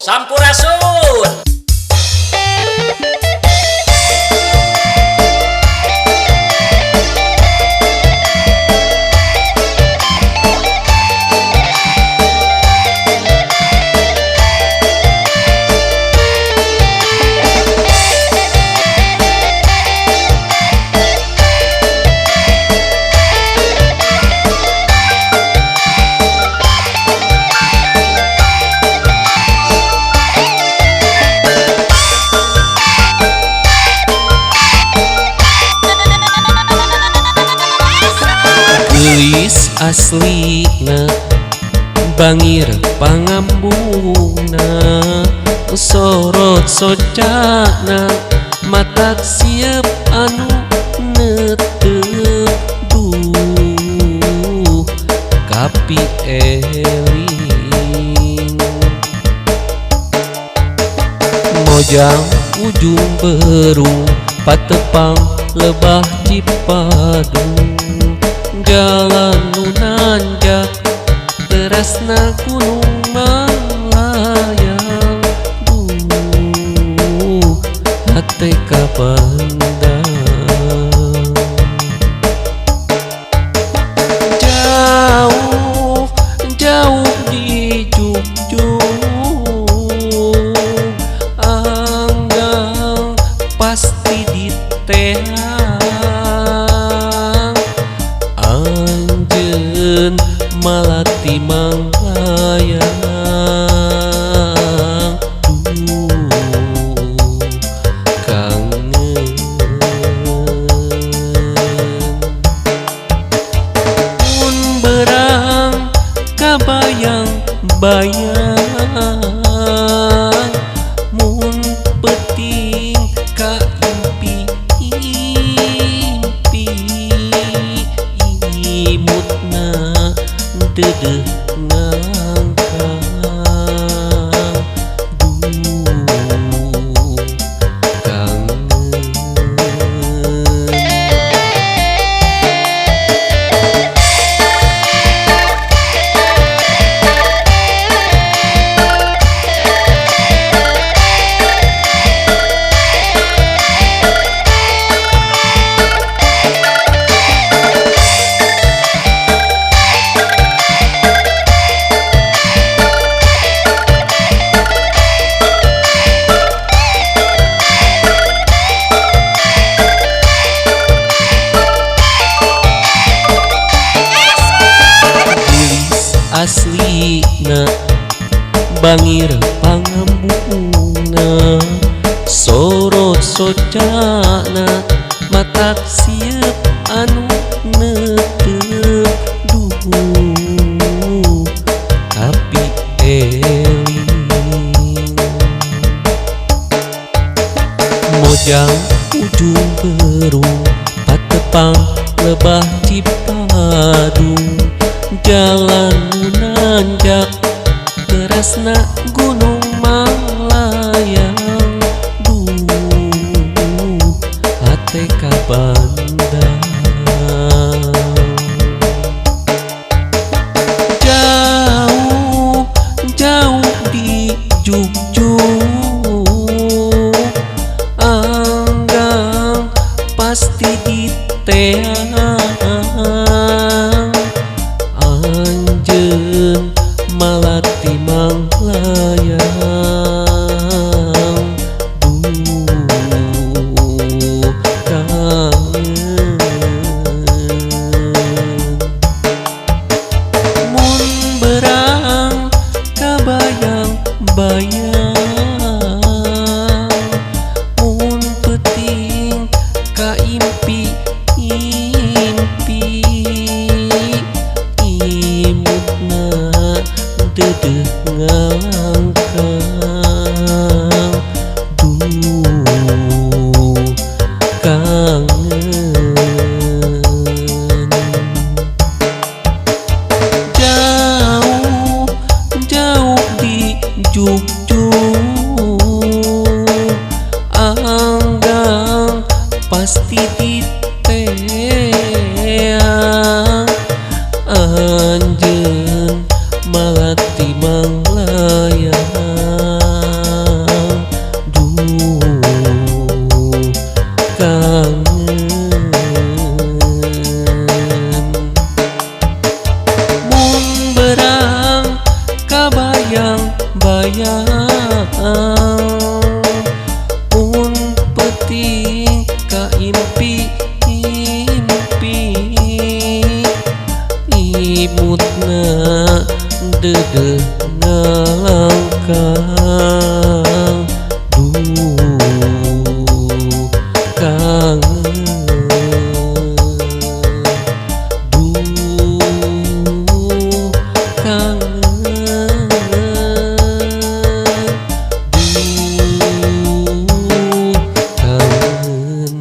Sampurasun. Geulis aslina bangir pangambungna sorot socana matak siep anu netep duh kapi eling mojang ujung berung patepang lebah Cipadung jalan nu nanjak terasna gunung Manglayang duh hate kapandang jauh jauh di Jogja anggang pasti diteang anjeun malati manglayang duh kangen mun berang kabayang bayang mun peuting ka impi impi imutna deudeuh ngangkang duh kangen. Aslina bangir pangambungna sorot socana matak siep anu netep duh kapi eling mojang ujung berung patepang lebah Cipadung jalan nanjak terasna gunung Manglayang duh hate kabandang jauh jauh di Jogja anggang pasti diteang anjeun malati manglayang duh kangen mun berang kabayang bayang mun peuting ka impi impi imutna deudeuh ngalangkang duh kangen jauh jauh di Jogja anggang pasti diteang anjeun malati manglayang. Peuting ka impi-impi imutna deudeuh ngalangkang duh kangen duh kangen duh kangen.